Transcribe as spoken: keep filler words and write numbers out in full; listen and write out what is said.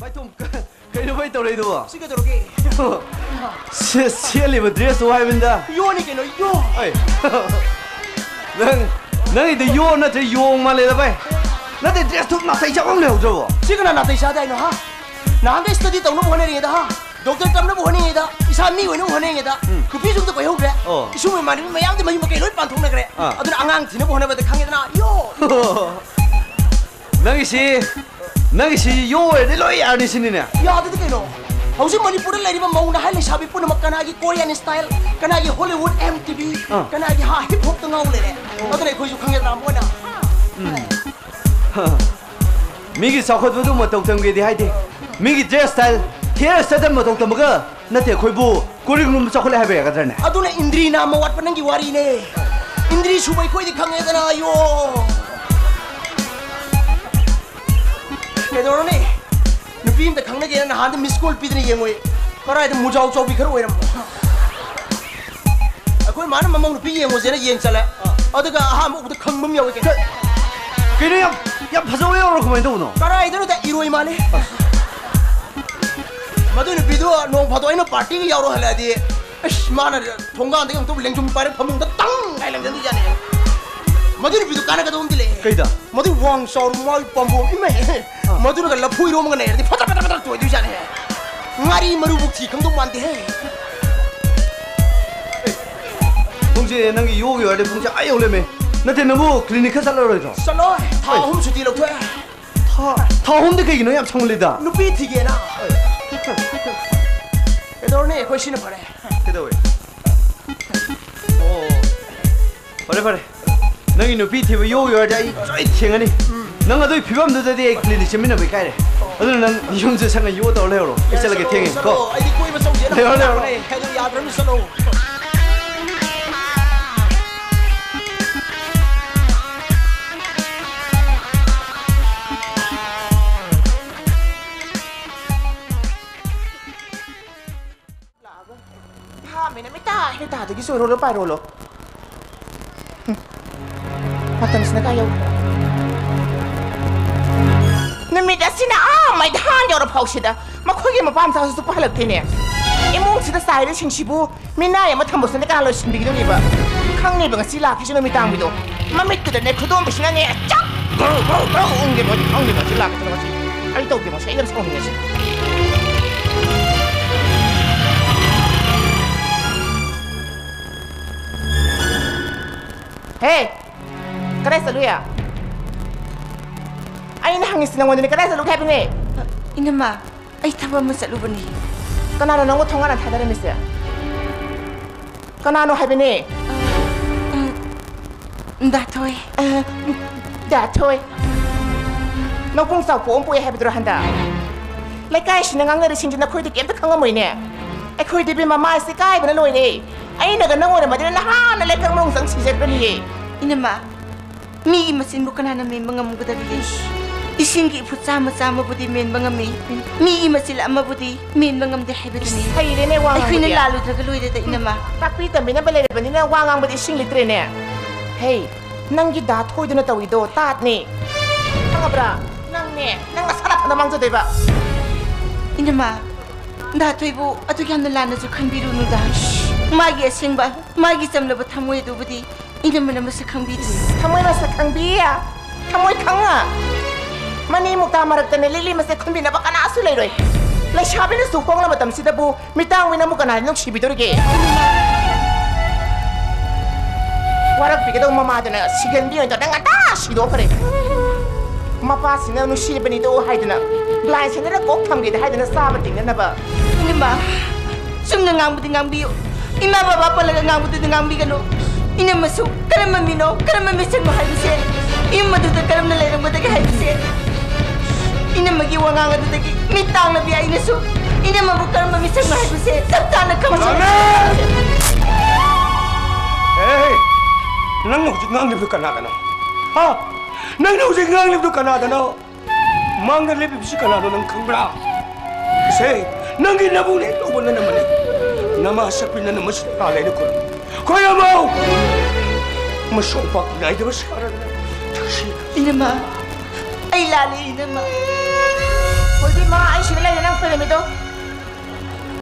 ꯚꯥꯏ ꯇꯣꯝ, ꯀ-, ꯀꯩꯅꯣ ꯚꯥꯏ ꯇꯧꯔꯛꯏꯗꯨꯕꯣ? ꯁꯤ ꯀꯩꯗꯧꯔꯒꯦ? ꯁꯦ-, ꯁꯦꯠꯂꯤꯕ dress ꯇꯨ ꯍꯥꯏꯕꯅꯤꯗ꯫ ꯌꯣꯅꯤ ꯀꯩꯅꯣ, ꯌꯣ꯫ ꯑꯩ, ꯅꯪ, ꯅꯪꯒꯤꯗꯣ ꯌꯣ ꯅꯠꯇ꯭ꯔꯦ, ꯌꯣꯡ ꯃꯥꯜꯂꯦꯗ ꯚꯥꯏ꯫ ꯅꯠꯇꯦ, dress ꯇꯨ ꯅꯥꯇꯩ ꯆꯥꯕ ꯑꯃ ꯂꯩꯍꯧꯗ꯭ꯔꯕꯣ? ꯁꯤ ꯀꯅꯥ ꯅꯥꯇꯩ ꯆꯥꯗꯦ ꯍꯥꯏꯅꯣ, ꯍꯥ? ꯅꯍꯥꯟꯗꯩ study ꯇꯧꯅꯕ ꯍꯣꯠꯅꯔꯤꯉꯩꯗ, ꯍꯥ? Doctor ꯇꯝꯅꯕ ꯍꯣꯠꯅꯔꯤꯉꯩꯗ, ꯏꯁꯥ ꯃꯤ ꯑꯣꯏꯅꯕ ꯍꯣꯠꯅꯔꯤꯉꯩꯗ, ꯎꯝ꯫ ꯅꯨꯄꯤꯁꯨ ꯑꯝꯇ ꯀꯣꯏꯍꯧꯗ꯭ꯔꯦ꯫ ꯑꯣ꯫ ꯏꯁꯨꯡ ꯏꯃꯥꯟꯅꯕꯤ ꯃꯌꯥꯝꯗꯤ ꯃꯌꯨꯝ ꯃꯀꯩ ꯂꯣꯏ ꯄꯥꯟꯊꯣꯛꯅꯈ꯭ꯔꯦ꯫ ꯑꯥ꯫ ꯑꯗꯨꯅ ꯑꯉꯥꯡ ꯊꯤꯅꯕ ꯍꯣꯠꯅꯕꯗ ꯈꯪꯉꯦꯗꯅ, ꯌꯣ! ꯅꯪꯒꯤꯁꯤ, ꯅꯪꯒꯤꯁꯤ ꯌꯣ ꯑꯣꯏꯔꯗꯤ ꯂꯣꯏ ꯌꯥꯔꯅꯤ ꯁꯤꯅꯤꯅꯦ꯫ ꯌꯥꯗꯗꯤ ꯀꯩꯅꯣ? ꯍꯧꯖꯤꯛ ꯃꯅꯤꯄꯨꯔꯗ ꯂꯩꯔꯤꯕ ꯃꯧ ꯅꯍꯥ ꯂꯩꯁꯥꯕꯤ ꯄꯨꯝꯅꯃꯛ ꯀꯅꯥꯒꯤ Korean style, ꯀꯅꯥꯒꯤ Hollywood M T V, ꯑꯥ꯫ ꯀꯅꯥꯒꯤ ꯍꯥ hip hop ꯇ ꯉꯥꯎ ꯂꯩꯔꯦ꯫ ꯑꯗꯨꯅ ꯑꯩꯈꯣꯏꯁꯨ ꯈꯪꯉꯦꯗꯅ ꯑꯃꯨꯛ ꯑꯣꯏꯅ꯫ ꯎꯝ꯫ ꯃꯤꯒꯤ ꯆꯥꯎꯈꯠꯄꯗꯨ ꯃꯇꯧ ꯇꯝꯒꯦꯗꯤ ꯍꯥꯏꯗꯦ꯫ ꯃꯤꯒꯤ dress style, hair style ꯃꯇꯧ ꯇꯝꯃꯒ ꯅꯠꯇꯦ, ꯑꯩꯈꯣꯏꯕꯨ ꯀꯣꯔꯤꯡꯂꯣꯝꯗ ꯆꯥꯎꯈꯠꯂꯦ ꯍꯥꯏꯕ ꯌꯥꯒꯗ꯭ꯔꯅꯦ? ꯑꯗꯨꯅ ꯏꯟꯗ꯭ꯔꯤ ꯅꯥꯝꯃ ꯋꯥꯠꯄ ꯅꯪꯒꯤ ꯋꯥꯔꯤꯅꯦ꯫ ꯏꯟꯗ꯭ꯔꯤ ꯁꯨꯕ ꯑꯩꯈꯣꯏꯗꯤ ꯈꯪꯉꯦꯗꯅ, ꯑꯌꯣ꯫ ꯀꯩꯗꯧꯔꯨꯅꯤ? ꯅꯨꯄꯤ ꯑꯝꯇ ꯈꯪꯅꯒꯦꯅ ꯅꯍꯥꯟꯗ miss call ꯄꯤꯗꯅ ꯌꯦꯡꯉꯨꯏ꯫ ꯀꯔꯥꯏꯗ ꯃꯨꯖꯥꯎ ꯆꯥꯎꯕꯤ ꯈꯔ ꯑꯣꯏꯔꯝꯕ꯫ ꯑꯩꯈꯣꯏ ꯃꯥꯅ ꯃꯃꯧ ꯅꯨꯄꯤ ꯌꯦꯡꯉꯨꯁꯦꯅ ꯌꯦꯡ ꯆꯠꯂꯦ꯫ ꯑꯗꯨꯒ ꯑꯍꯥꯟꯕ ꯎꯕꯗ ꯈꯪꯕ ꯑꯃ ꯌꯥꯎꯋꯦ ꯀꯩꯅꯣ꯫ ꯀꯩꯅꯣ ꯌꯥꯝ, ꯌꯥꯝ ꯐꯖꯕ ꯌꯥꯎꯔꯣ ꯀꯃꯥꯏꯅ ꯇꯧꯕꯅꯣ? ꯀꯔꯥꯏꯗꯅꯣꯗ ꯏꯔꯣꯏ ꯃꯥꯜꯂꯦ꯫ ꯃꯗꯨ ꯅꯨꯄꯤꯗꯣ ꯅꯣꯡ ꯐꯥꯗꯣꯛ ꯑꯩꯅ party ꯒ ꯌꯥꯎꯔꯣ ꯍꯜꯂꯛꯑꯗꯤ, ꯑꯁ, ꯃꯥꯅ ꯊꯣꯡꯒꯥꯟꯗꯒꯤ ꯑꯃꯨꯛꯇ ꯂꯦꯡꯖꯨꯝ ꯄꯥꯏꯔ ꯐꯃꯨꯡꯗ ꯇꯪ ꯍꯥꯏ ꯂꯪꯖꯟꯗꯣꯏꯖꯥꯠꯅꯤ꯫ ꯃꯗꯨ ꯅꯨꯄꯤꯗꯣ ꯀꯥꯟꯅꯒꯗꯧꯕ ꯑꯃꯗꯤ ꯂꯩ꯫ ꯀꯩꯗ? ꯃꯗꯨ ꯋꯥꯡ ꯆꯥꯎꯔ ꯃꯥꯒꯤ ꯄꯥꯝꯕꯣꯝ ꯏꯃꯩ꯫ ꯑꯥ꯫ ꯃꯗꯨꯅꯒ ꯂꯐꯨ ꯏꯔꯣꯝꯕꯒ ꯅꯩꯔꯗꯤ ꯐꯗꯛ ꯐꯗꯛ ꯐꯗꯛ ꯇꯣꯏꯗꯣꯏꯖꯥꯠꯅꯤ꯫ ꯉꯥꯔꯤ ꯃꯔꯨꯕꯨꯛ ꯊꯤ ꯈꯪꯗꯧ ꯃꯥꯟꯗꯦꯍꯦ꯫ ꯄꯨꯡꯁꯦ ꯅꯪꯒꯤ ꯌꯣꯒꯤ ꯑꯣꯏꯔꯗꯤ ꯄꯨꯡꯁꯦ ꯑꯥ ꯌꯧ ꯂꯩꯔꯝꯃꯦ꯫ ꯅꯠꯇꯦ, ꯅꯪꯕꯨ clinic ꯈꯔ ꯆꯠꯂꯔꯣꯏꯗ꯭ꯔꯣ? ꯆꯠꯂꯣꯏ꯫ ꯊꯥ ꯑꯩ ꯑꯍꯨꯝ ꯁꯨꯇꯤ ꯂꯧꯊꯣꯛꯑꯦ꯫ ꯊꯥ, ꯊꯥ ꯑꯍꯨꯝꯗꯤ ꯀꯩꯒꯤꯅꯣ ꯌꯥꯝ ꯁꯥꯡꯃꯜꯂꯤꯗ? ꯅꯨꯄꯤ ꯊꯤꯒꯦꯅ꯫ ꯀꯩꯗꯧꯔꯅꯤ? ꯑꯩꯈꯣꯏ ꯁꯤꯅ ꯐꯔꯦ꯫ ꯀꯩꯗꯧꯋꯦ? ꯑꯣ, ꯐꯔꯦ, ꯐꯔꯦ꯫ ꯅꯪꯒꯤ ꯅꯨꯄꯤ ꯊꯤꯕ ꯌꯣꯒꯤ ꯑꯣꯏꯔꯗꯤ ꯑꯩ ꯂꯣꯏ ꯊꯦꯡꯉꯅꯤ꯫ ꯎꯝ꯫ ꯅꯪ ꯑꯗꯨꯒꯤ ꯐꯤꯕꯝꯗꯨꯗꯗꯤ ꯑꯩ clinic ꯆꯦꯟꯃꯤꯟꯅꯕ ꯏꯀꯥꯏꯔꯦ꯫ ꯑꯣ꯫ ꯑꯗꯨꯅ ꯅꯪ ꯌꯨꯝꯁꯦ ꯁꯪꯉ ꯌꯣ ꯇꯧꯔ ꯂꯩꯍꯧꯔꯣ꯫ ꯑꯩ ꯆꯠꯂꯒꯦ, ꯆꯠꯂꯣ, ꯊꯦꯡꯉꯦ, ꯆꯠꯂꯣ꯫ ꯀꯣ? ꯑꯩꯗꯤ ꯀꯣꯏꯕ ꯆꯧꯁꯦꯅ ꯂꯩꯍꯧꯔꯣ, ꯂꯩꯍꯧꯔꯣ꯫ ꯂꯥꯛꯄꯅꯦ꯫ ꯑꯗꯨ ꯌꯥꯗ꯭ꯔꯕꯅꯤ, ꯆꯠꯂꯣ꯫ ꯂꯥꯛꯑꯒ ꯐꯥꯝꯃꯤꯅ ꯃꯤꯇꯥ ꯍꯦꯛ ꯇꯥꯗꯒꯤ ꯆꯣꯏꯔꯣꯂꯣ ꯄꯥꯏꯔꯣꯂꯣ꯫ ꯍꯨꯝ꯫ ꯃꯇꯝꯁꯤꯅ ꯀꯥꯏ ꯌꯧꯈ꯭ꯔꯦ? ꯅꯨꯃꯤꯠ ꯑꯁꯤꯅ ꯑꯥ ꯃꯩꯙꯥꯟ ꯌꯧꯔ ꯐꯥꯎꯁꯤꯗ ꯃꯈꯣꯏꯒꯤ ꯃꯄꯥ ꯃꯆꯥꯁꯨ ꯆꯨꯞꯄ ꯍꯜꯂꯛꯇꯦꯅꯦ꯫ ꯏꯃꯨꯡꯁꯤꯗ ꯆꯥꯏꯔꯤꯕꯁꯤꯡꯁꯤꯕꯨ ꯃꯤꯅꯥꯏ ꯑꯃ ꯊꯝꯕꯁꯨ ꯅꯠꯇꯦ, ꯀꯅꯥ ꯂꯣꯏꯁꯤꯟꯕꯤꯒꯗꯧꯔꯤꯕ? ꯈꯪꯅꯤꯕ ꯉꯁꯤ ꯂꯥꯛꯈꯤꯁꯤ ꯅꯨꯃꯤꯗꯥꯡꯒꯤꯗꯣ꯫ ꯃꯃꯤꯠꯇꯨꯗꯅꯦ ꯈꯨꯗꯣꯝꯕꯤꯁꯤꯅꯅꯦ ꯆꯞ ꯒ꯭ꯔꯧ ꯒ꯭ꯔꯧ ꯒ꯭ꯔꯧ ꯎꯪꯒꯦ ꯃꯣꯏꯗꯤ ꯈꯪꯗꯦ ꯉꯁꯤ ꯂꯥꯛꯈꯤꯁꯤ ꯉꯁꯤ꯫ ꯑꯩ ꯇꯧꯗꯦ ꯃꯁꯤ, ꯑꯩ ꯌꯥꯝ ꯁꯥꯎꯅꯤꯡꯉꯦ ꯁꯤ꯫ ꯍꯦ! ꯀꯗꯥꯏ ꯆꯠꯂꯨꯏ? ꯑꯩꯅ ꯍꯪꯉꯤꯁꯤ ꯅꯪꯉꯣꯟꯗꯅꯦ, ꯀꯗꯥꯏ ꯆꯠꯂꯨꯒꯦ ꯍꯥꯏꯕꯅꯦ? ꯏꯅꯝꯃ, ꯑꯩ ꯊꯕꯛ ꯑꯃ ꯆꯠꯂꯨꯕꯅꯤ꯫ ꯀꯅꯥꯅꯣ ꯅꯪꯕꯨ ꯊꯣꯡꯒꯥꯟ ꯊꯥꯗꯔꯝꯃꯤꯁꯦ? ꯀꯅꯥꯅꯣ ꯍꯥꯏꯕꯅꯦ? ꯎꯝ, ꯎꯝ, ꯗꯥ ꯊꯣꯏ꯫ ꯑ, ꯗꯥ ꯊꯣꯏ꯫ ꯅꯕꯨꯡ ꯆꯥꯎꯄꯣꯛ ꯑꯃ ꯄꯣꯛꯑꯦ ꯍꯥꯏꯕꯗꯨꯔꯣ ꯍꯟꯗꯛ? ꯂꯩꯀꯥꯏꯁꯤꯅ ꯉꯥꯡꯅꯔꯤꯁꯤꯡꯁꯤ ꯅꯈꯣꯏꯗꯤ ꯀꯩꯝꯇ ꯈꯪꯉꯝꯃꯣꯏꯅꯦ꯫ ꯑꯩꯈꯣꯏꯗꯤ ꯏꯕꯦꯝꯃ ꯃꯥꯏꯁꯦ ꯏꯀꯥꯏꯕꯅ ꯂꯣꯏꯔꯦ꯫ ꯑꯩꯅꯒ ꯅꯪ ꯑꯣꯏꯔꯝꯃꯗꯤ ꯅꯍꯥꯟꯅ ꯂꯩꯀꯪ ꯃꯅꯨꯡ ꯆꯪ ꯁꯤꯖꯈ꯭ꯔꯅꯤꯌꯦ꯫ ꯏꯅꯝꯃ, ꯃꯤꯒꯤ ꯃꯆꯤꯟꯕꯨ ꯀꯅꯥꯅ ꯃꯦꯟꯕ ꯉꯝꯒꯗꯒꯦ? ꯏꯁꯤꯡꯒꯤ ꯏꯐꯨꯠ ꯆꯥꯝꯃ ꯆꯥꯝꯃꯕꯨꯗꯤ ꯃꯦꯟꯕ ꯉꯝꯃꯤ, ꯃꯤꯒꯤ ꯃꯆꯤꯜ ꯑꯃꯕꯨꯗꯤ ꯃꯦꯟꯕ ꯉꯝꯗꯦ ꯍꯥꯏꯕꯗꯨꯅꯤ꯫ ꯍꯩꯔꯦꯅꯦ ꯋꯥ ꯑꯩꯈꯣꯏꯅ ꯉꯥꯡꯕꯗꯤ꯫ ꯂꯥꯜꯂꯨꯗ꯭ꯔꯒ ꯂꯣꯏꯔꯦꯗ, ꯏꯅꯝꯃ꯫ ꯇꯥꯛꯄꯤ ꯇꯝꯕꯤꯅꯕ ꯂꯩꯔꯕꯅꯤꯅ ꯋꯥ ꯉꯥꯡꯕꯗꯤ ꯏꯁꯤꯡ ꯂꯤꯇ꯭ꯔꯦꯅꯦ꯫ ꯍꯦ, ꯅꯪꯒꯤ ꯗꯥ ꯊꯣꯏꯗꯨꯅ ꯇꯧꯏꯗꯣ ꯇꯥꯠꯅꯦ꯫ ꯈꯪꯉꯕ꯭ꯔꯥ? ꯅꯪꯅꯦ, ꯅꯪ ꯅꯁꯥ ꯅꯊꯟꯗ ꯃꯥꯡꯖꯗꯣꯏꯕ꯫ ꯏꯅꯝꯃ, ꯗꯥ ꯊꯣꯏꯕꯨ ꯑꯗꯨꯛ ꯌꯥꯝꯅ ꯂꯥꯟꯅꯁꯨ ꯈꯟꯕꯤꯔꯨꯅꯨꯗ꯫ ꯃꯥꯒꯤ ꯑꯁꯦꯡꯕ, ꯃꯥꯒꯤ ꯆꯝꯂꯕ ꯊꯃꯣꯏ ꯑꯗꯨꯕꯨꯗꯤ ꯏꯅꯝꯃꯅ ꯃꯁꯛ ꯈꯪꯕꯤꯗ꯭ꯔꯤ꯫ ꯊꯃꯣꯏ ꯃꯁꯛ ꯈꯪꯕꯤ? ꯊꯃꯣꯏ ꯈꯪꯉ? ꯃꯅꯤ ꯃꯨꯛꯇꯥ ꯃꯔꯛꯇꯅꯦ ꯂꯤꯛꯂꯤ ꯃꯁꯛ ꯈꯨꯝꯕꯤꯅꯕ ꯀꯅꯥꯁꯨ ꯂꯩꯔꯣꯏ꯫ ꯂꯩꯁꯥꯕꯤꯅꯁꯨ ꯍꯣꯡꯂ ꯃꯇꯝꯁꯤꯗꯕꯨ ꯃꯤꯇꯥꯡ ꯃꯤꯅ ꯑꯃꯨꯛ ꯀꯅꯥꯅ ꯅꯨꯡꯁꯤꯕꯤꯗꯧꯔꯤꯒꯦ? ꯋꯥꯔꯛꯄꯤꯒꯗꯧ ꯃꯃꯥꯗꯨꯅ ꯁꯤꯒꯟꯕꯤ ꯑꯣꯏꯅ ꯇꯧꯔ ꯉꯟꯇꯥ ꯁꯤꯗꯣꯛꯈ꯭ꯔꯦ꯫ ꯃꯄꯥꯁꯤꯡꯅ ꯅꯨꯡꯁꯤꯔꯕꯅꯤꯗꯣ ꯍꯥꯏꯗꯨꯅ, ꯕ꯭ꯂꯥꯏꯟ ꯁꯦꯟꯗꯔ ꯀꯣꯛ ꯊꯝꯒꯦꯗꯤ ꯍꯥꯏꯗꯨꯅ ꯆꯥꯕ ꯇꯤꯡꯅꯅꯕ꯫ ꯏꯅꯝꯃ, ꯆꯨꯝꯅ ꯉꯥꯡꯕꯗꯤ ꯉꯥꯡꯕꯤꯌꯨ꯫ ꯏꯃꯥ ꯕꯕꯥ ꯄꯜꯂꯒ ꯉꯥꯡꯕꯗꯨꯗꯤ ꯉꯥꯡꯕꯤꯒꯅꯨ꯫ ꯏꯅꯝꯃꯁꯨ ꯀꯔꯝꯕ ꯃꯤꯅꯣ, ꯀꯔꯝꯕ ꯃꯤꯁꯛꯅꯣ ꯍꯥꯏꯕꯁꯦ, ꯌꯨꯝ ꯑꯗꯨꯗ ꯀꯔꯝꯅ ꯂꯩꯔꯝꯒꯗꯒꯦ ꯍꯥꯏꯕꯁꯦ, ꯏꯅꯝꯃꯒꯤ ꯋꯥꯉꯥꯡ ꯑꯗꯨꯗꯒꯤ ꯃꯤꯠ ꯇꯥꯡꯂꯕꯤ ꯑꯩꯅꯁꯨ ꯏꯅꯝꯃꯕꯨ ꯀꯔꯝꯕ ꯃꯤꯁꯛꯅꯣ ꯍꯥꯏꯕꯁꯦ ꯆꯞ ꯆꯥꯅ ꯈꯪꯖꯕ꯫ ꯂꯥꯛꯂꯦ! ꯑꯦ, ꯅꯪꯅ ꯍꯧꯖꯤꯛ ꯉꯥꯡꯂꯤꯕꯗꯨ ꯀꯅꯥꯗꯅꯣ? ꯍꯥ? ꯅꯪꯅ ꯍꯧꯖꯤꯛ ꯉꯥꯡꯂꯤꯕꯗꯨ ꯀꯅꯥꯗꯅꯣ? ꯃꯥꯡꯗ ꯂꯦꯞꯂꯤꯕꯁꯤ ꯀꯅꯥꯅꯣ ꯅꯪ ꯈꯪꯕ꯭ꯔꯥ? ꯁꯦ, ꯅꯪꯒꯤ ꯅꯕꯨꯡꯅꯦ ꯂꯧꯕ ꯅꯅꯝꯃꯅꯤ꯫ ꯅꯃꯥ ꯁꯛꯄꯤ ꯅꯅꯝꯃꯁꯤ ꯂꯥꯜꯂꯦꯅ ꯈꯨꯔꯨꯝ꯫ ꯈꯣꯏꯔꯝꯃꯣ! ꯃꯁꯣꯡ ꯄꯥꯛ ꯅꯥꯏꯗꯕ ꯁꯥꯔꯗꯅ ꯊꯛꯁꯤ꯫ ꯏꯅꯝꯃ, ꯑꯩ ꯂꯥꯜꯂꯦ ꯏꯅꯝꯃ꯫